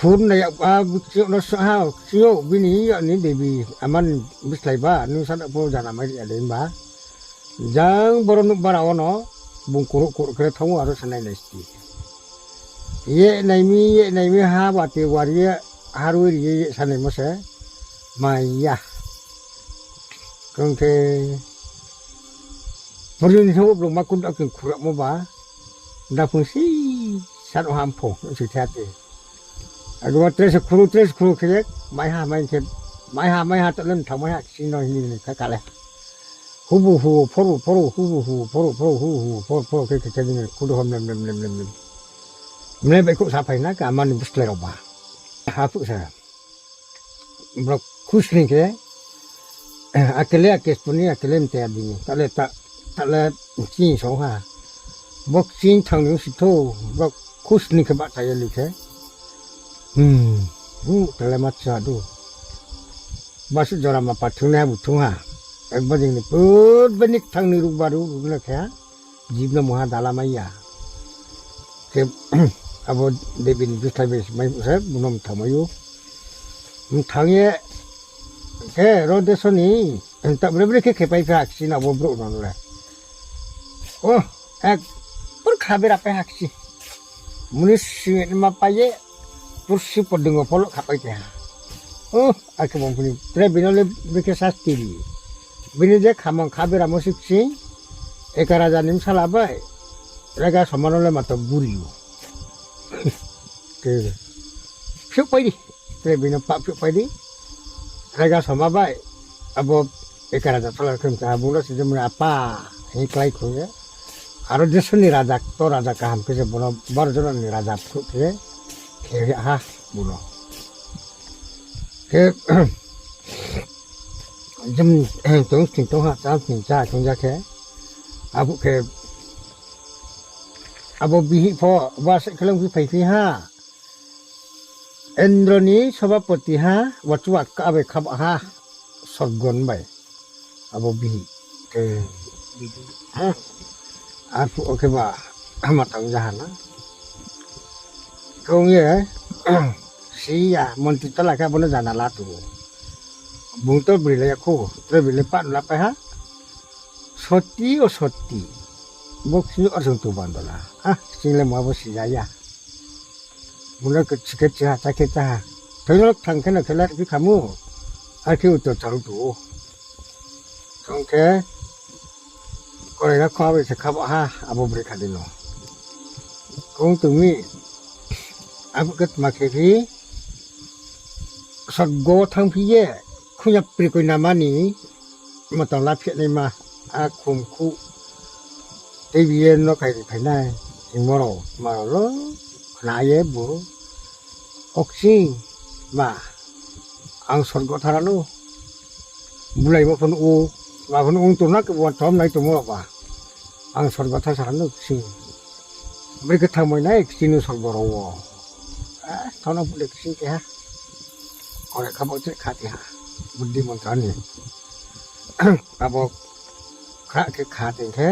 Khur nai ya, a, bikching no sa ha, kching yo, bini ya ni debi, aman bislái ba, nung sa na pho jana mai ri ya de ba. Jang boro nuh bara ono, bung kuruh kuruh khe thanng ou aro sa nai nai sti. Ye nai mi, ye nai mi ha, wati wari ye, ha rui ri ye, ye sa nai mo se, mai ya. Kong khe, puri ni thang ou blung ma kun akin khur mo ba. Da phung si, san o ham phung, si thate. Agi ba tres khuru, tres khuru khe, mai ha, mai khe, mai ha, mai ha, talem thang mai ha, si no hini ni kha kale. Hubu hu, phoru, phoru, hubu hu, phoru, phoru, hu, hu, phoru, phoru, khe, khe, khe, ni, kudu hom, lem, lem, lem, lem, lem. Mle bai khu sa phai na, ka, mani bislái rao ba. Ha phu sa. Brao khusning khe, akele akes puni, akele mte abini. Tale ta, tale ching song ha. Bo ching thang ni si tho, brao khusning khe ba ta ye li khe. Hmm, bu tele ma cha du. Basu jora ma pa thung nai ha bu thung ha. Ekbar jing ni put benik thang ni rukba ru ruk na khe ha. Jib no mungha dala mai ya. Khe abo Debi ni bislái bai mai se buno mthang mai ou. Mthang ye khe ro deso ni, ta bre bre khe khepai pha kchi na abo brouh no le. O, ek pur kha bera pai ha kchi. Muni simi ma pai ye, pur si podungo polo khapai te ha. O, akhe bung phini, tre bino le bikhe sasti ri. Bini je khamang kha bera mo si kchi, Eka raja ni bsala bai, rega somano le mato buri ou. Ke, phiouh pai di, tre bino pa phiouh pai di. Rega soma bai, abo Eka raja pala khe mta bung no se jemon apa, hing klái khong ye. Aro deso ni raja, to raja kaham khe se bono baro jona ni raja phuh khe, khe ha, buno. Khe, jemon, tong sing tong ha, cham sing cha, tong ja khe. Abo khe, abo bihih pho, ba se khelong phi phai phi ha. Indro ni sobhapoti ha, wachuak ka bai khaba ha, sorgon bai. Abo bihih. Ke, ha? Arphuh o khe ba, hama tang ja ha na. Kong ye, si ya, monti tola khe abo no jana la tu. Bung to bri le ya khu, tre bri le pa no la pai ha. Soti o soti. Bo kching ar jong tu bandola. Ah, kching le ma bo si ya ya. Mula ke chike cha, cha khe cha. Thoi no thang khe no khe la ri khamu. Ar khe uto chal tu. Thang khe. Korai na khwa bai se khaba ha, abo bre kha di no. Kong tu mi. Abo khe tma khe phi. Sorgo thang phi ye. Khuya pri koi nama ni. Matang la phi nai ma. A khum khu. Tei bi ye no khai ri phai nai. Hingmo rao, ma rao lo. Khna ye bo. Oksi, ma, ang sorgo thara no. Bulai ma phone u, ma phone ung tong na ke bo chom nai tongmo ba. Ang sorgo thara no kchi. Bri khe thangmai nai kchi no sorgo rao wo. Eh, thana bule kchi ke ha. Kore kha bo che kha ti ha. Buddhi mantra ni. Abo kha khe kha ting khe.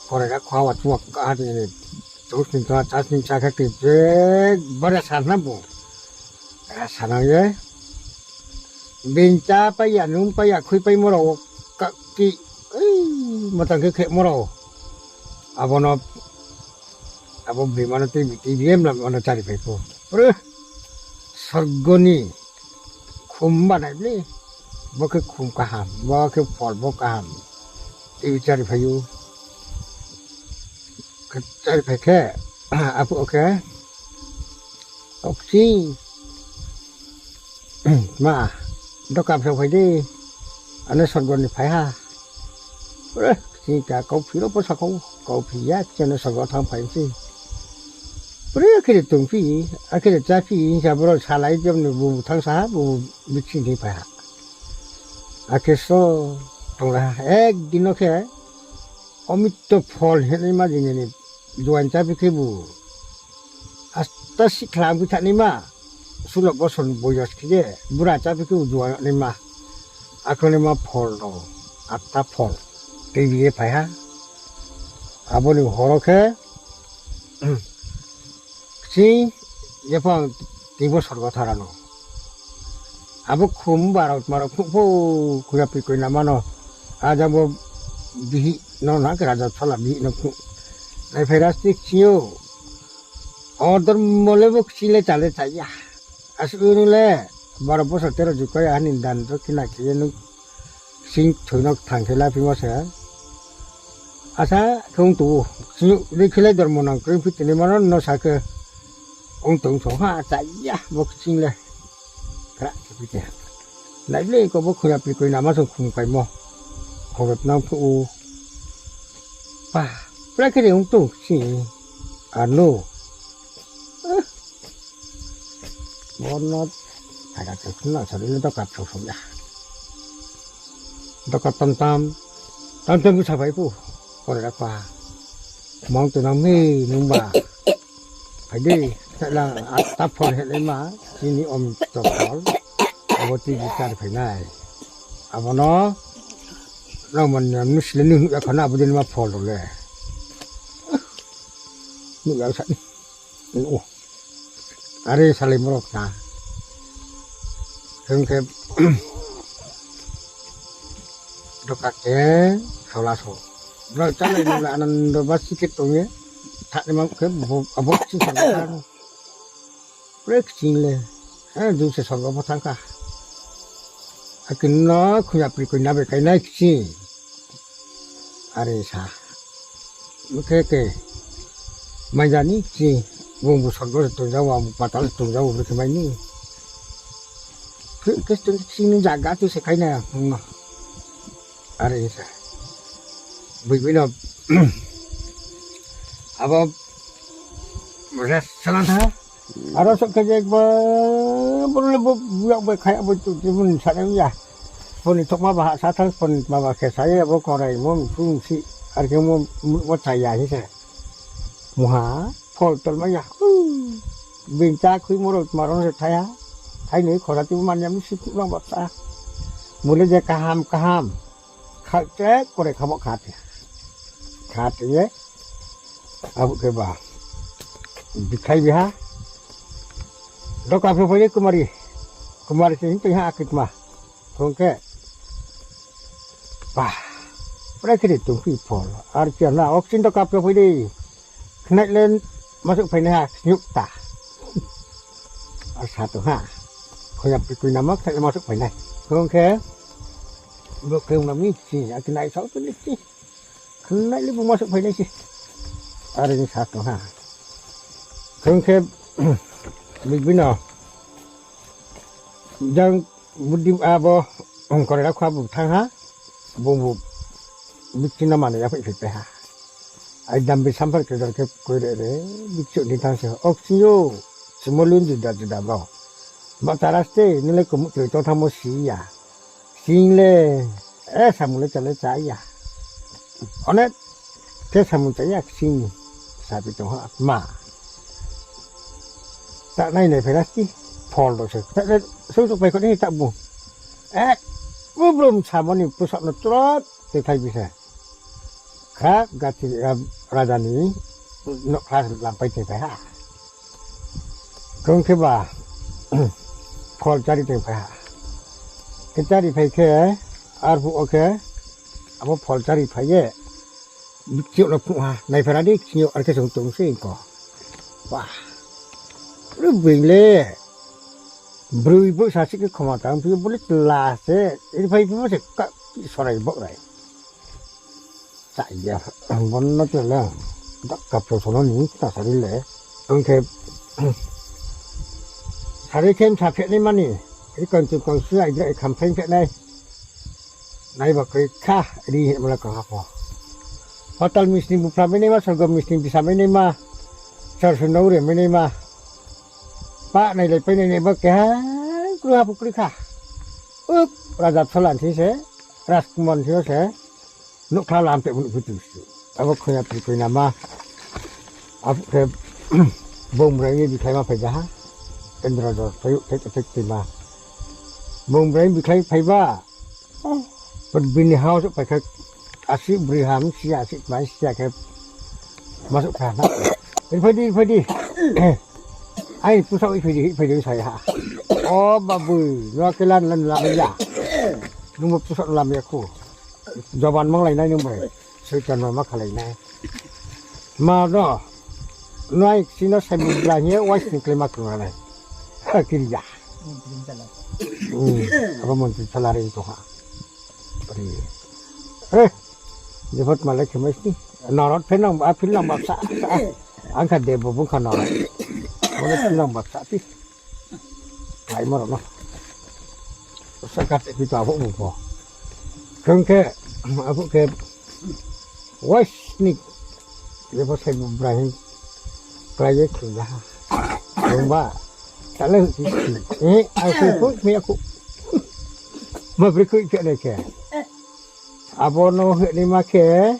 Kore kha khwa wa chuak ka ha ting ni. Tuk sing tong, chas sing cha khe khe je, bara sa na bo. Bara sa na ye. Bin cha pai ya, nung pai ya, khui pai mo rao, ka ki, ei, matang khe khe mo rao. Abo no, abo bri ma no tei bi, tei bi em lam ano chari pai pho. Pre, sorgo ni, khum banai le. Bo khe khum kaham, bo khe phol bo kaham. Tei bi chari phai ou. Khe chari phai khe, aphuh o khe, oksi, ma, doka phai phai di, ano sorgo ni phai ha. Pre, kchi ka kauphi ro posa kau, kauphi ya, kchi ano sorgo thang phai si. Pre, akhe de tongphi, akhe de chaphi, hingsa boro salai jom ni bu thang sa ha, bu bikchi ni phai ha. Akhe so, tongla ha, ek din o khe, Omito phol hinai ma jing ni juan chaphi khe bu. Asta sikhla ang phi thanaima. Sulo bosor ni boyos khe ye. Bura chaphi khe bu juan naima. Akho naima phol no. Atta phol. Tei bi ye phai ha. Abo ni horo khe. Kching, yephang teibo sorgo thara no. Abo khum barao tmarao phnuh pho, khuya pi koi nama no. Ajang bo bihih no na khe raja psala bihih no phnuh. Naiphai ras ni kching yo. O dormo le bo kching le chale chaya. Asuh nung le, baro bosor tero jukaya hani dan to khina khe ye nung sing thoi no thang khe laphimo se. Asa khe ong tong ou, sing dei khe le dormo nang kroi phi tini mano no sa khe ong tong song ha, chaya bo kching le. Kra khe phi te. Nai le ko bo khuya pi koi nama song khum kaimo. Khorot nang phu ou. Pa, pra khe de ong tong kching. Ano. Bono, ada khe khna sari le doka psau psau ya. Doka tam tam, tam tam bsa phai phu, kore da pa. Mang tu nang mi nung ba. Phai di, Thaila ata phol hinaima, chini omto phol. Abo tui bichar phainai. Abono, nang man nang nung sile nung nuh ya khana abo dei ma phol rao le. Nuh ya sa. Are salai morok na. Khe khe doka khe sola so. Bro chalai nang le anando basi khe tong ye. Thani ma khe bo, abo si sa na. Pre kching le. Ha, dui se sorgo bo thang kha. Akin no khuya pri koi na be kai nai kching. Are sa. Khe khe. Mai jani kching. Bung bu sorgo se tong jao, bung patal se tong jao, brekhe mai ni. Khe, khe tong kching ni jaga tu se kai na, hmm. Are sa. Bui bui no. Abo, res salang tha. Aro sok khe je bo, bo le bo, buyak bai khaya bo tu, tu mun sa nang ya. Phone ni thokma ba ha sa thang, phone ma ba khe sa ye, abo korai mo, phung si, ar khe mo, mo cha ya hi se. Muha, phol tol ma ya. Bini cha khui mo rao tma rao se thaya. Thai ni khora tu man ya mi si khu nang ba sa. Mule je kaham, kaham. Kha, che, kore khamo kha te. Kha te ye. Abo khe ba. Bikhai biha. Doka phe phai ye kumari. Kumari se hing tong ha akitma. Thong khe. Ba. Prai khe de tong phi phol. Ar khe na oxygen doka phe phai de. Khnai le masuk phainai ha, snyuk ta. Asa tong ha. Khoya pi kui nama khnai le masuk phainai. Khong khe, bo khe ung nami si, aki nai sao tu ni si. Khnai le bu masuk phainai si. Are ni sa tong ha. Khong khe, bibino. Jang budi abo, ong kore rakha bu thang ha. Bung bu, bikching no mani ya phai phai ha. Ai dam bi sampar khe dor khe koi re re, bikching ni thang se, ok sing yo, simo lun juda juda bo. Ba tara ste, nung le kumu tui tong thangmo si ya. Sing le, e, samung le cha le cha ya. Onek, khe samung cha ya, sing, sabi tong ha, ma. Ta nai nai phai ra sti, phol rao se. Ta, ta, sung sung phai kho ni ta bu. E, bu brum samo ni pusok no trot, te thai bi se. Khra gati, ra-, raja ni, no khra lampai te phai ha. Kong khe ba, phol chari tong phai ha. Khe chari phai khe, arphuh wo khe, abo phol chari phai ye, bikching no phnuh ha, naiphai ra di, kching yo ar khe song tong se ko. Ba, ri bing le, broi bo sa si khe khoma tang phi, bo le tla se, ri phai phi bo se ka, sorai bo rai. Cha ya, ang bon no te le, dak kap so no ni, ta sari le. Ang khe, sari khe msa pheh nai mani, ri kong chung kong su ai dra kham phai pheh nai. Nai ba kroi kha, ri he mala kong ha pho. Patal misni bupra mai nai ma, sorgo misni bisa mai nai ma, sar su nau re mai nai ma. Pa nai lai pai nai nai ba keha, kru ha pukri kha. Up, raja psola thi se, rajkumar thi se. Nouhkhla lam te nuh phi tu su. Abo khoya phi khoina ma. Abo khe bung brai ni bikhlai ma phai ja ha. Kendra jo phai thek thek ti ma. Bung brai bikhlai phai ba. Bini ha wo souh phai khe asi bri ham si asi mai si khe ma souh phai na. Ri phai di, ri phai di. Ai, pusok ri phai di, ri phai di sa ya ha. O babu, no khe lan lan lam ya. Nung bo pusok lam ya khu. Joban manglai nai nung bai. Soitan no ma khalai nai. Ma no. Nai sino sai bubra hing ye wai sini klai ma kung nai. Ha kiri ya. Hmm. Abo montri salary tong ha. Pari. Eh. Jepot malai khe mai sini. Norot phe nang ba, phin nang ba sa, sa. Ang kha debo bung kha norot. Abo phin nang ba sa ti. Klai ma rao no. Sa kate pi to abo bung pho. Kong khe, abo khe, wai sini. Jepot sai bubra hing. Klai ye khe ya ha. Bung ba. Tale hu ti. Eh, ang khe phu mi aku. Ma bri khu khe le khe. Abo no hini ma khe,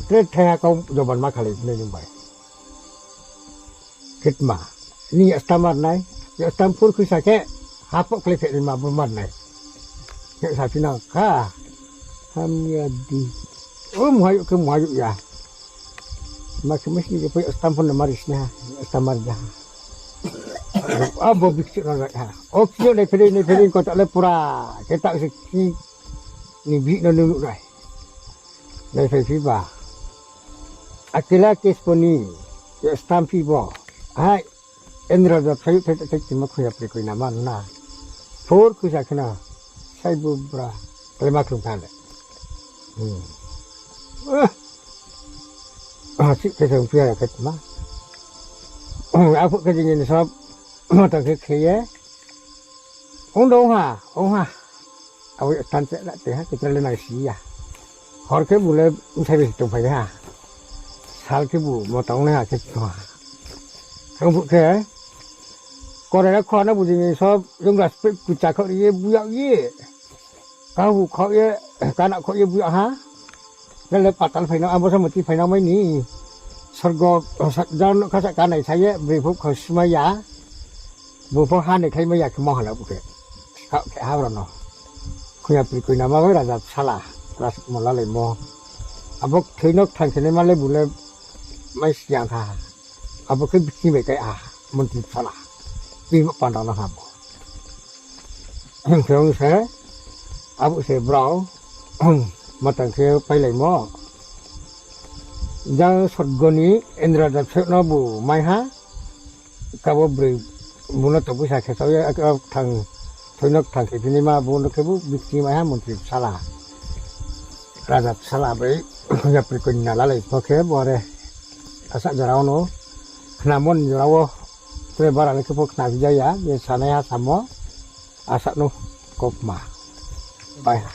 tre thaiha kau joban ma khalai nai nung bai. Khe tma. Ni yastam mar nai. Yastam phur khuisa khe. Hapoh khlai phe ni ma bo mar nai. Khe saphi nang kha. Hamya di. O muhayouh khe muhayouh ya. Ma khe mesti khe pho yastam phun na mari sini ha. Yastam mar ja ha. Abo bikchu na rai ha. O kyo nai pheri nai pheri ko ta le pura. Khe ta se ki ni bi no nunu nai. Nai phai phi ba. Akela kes pho ni. Yastam phi bo. Hai. Endra da phai phai phai kima khuya pri koi na man na. Phur khuisa khna. Sai bu bra. Klema khlung tha le. Hmm. Ah. Ah, si khe sang pia ya khe tma. Hmm, aphuh khe jing ni sab. Mata khe khe ye. Ong dong ha, ong ha. Abo ye tan che la te ha, khe tre le nai si ya. Hor khe bu le msai bai tong phai ha. Sal khe bu mo tong nai ha khe tong ha. Ang bu khe, kore na khua na bu jing ni sob, yung ras pe kucha khau ye bu yag ye. Ka bu khau ye, ka na khau ye bu yag ha. Lele patal phainang, abo samoti phainang mai ni. Sorgo, jan kha sa kanai sa ye, broi pho khau smai ya. Bung pho ha ni khlai mai ya khe mo hala bu khe. Kha khe ha rao no. Khuya pri koi nama bai raja bsala. Ras mo lalai mo. Abo thoi nok thang khe nai ma le bu le mai siang kha. Abo khe bikni bai kai a. Montri bsala. Pi ma panda na ha bo. Hing khe ong se, abo se brao, matang khe pailai mo. Jang sorgo ni Indra da phe no bu mai ha, kabo broi bu no tongpui sa khe chao ye, a, thang, thoi nok thang khe phini ma bu no khe bu bikni mai ha montri bsala. Raja bsala bai, yapri koi na lalai pho khe bo re. Asa jora wo no, khna mon jora wo, tre bara le khe pho khna phi ja ya, ye sanai ha samo, asa no, kokma. Bai ha.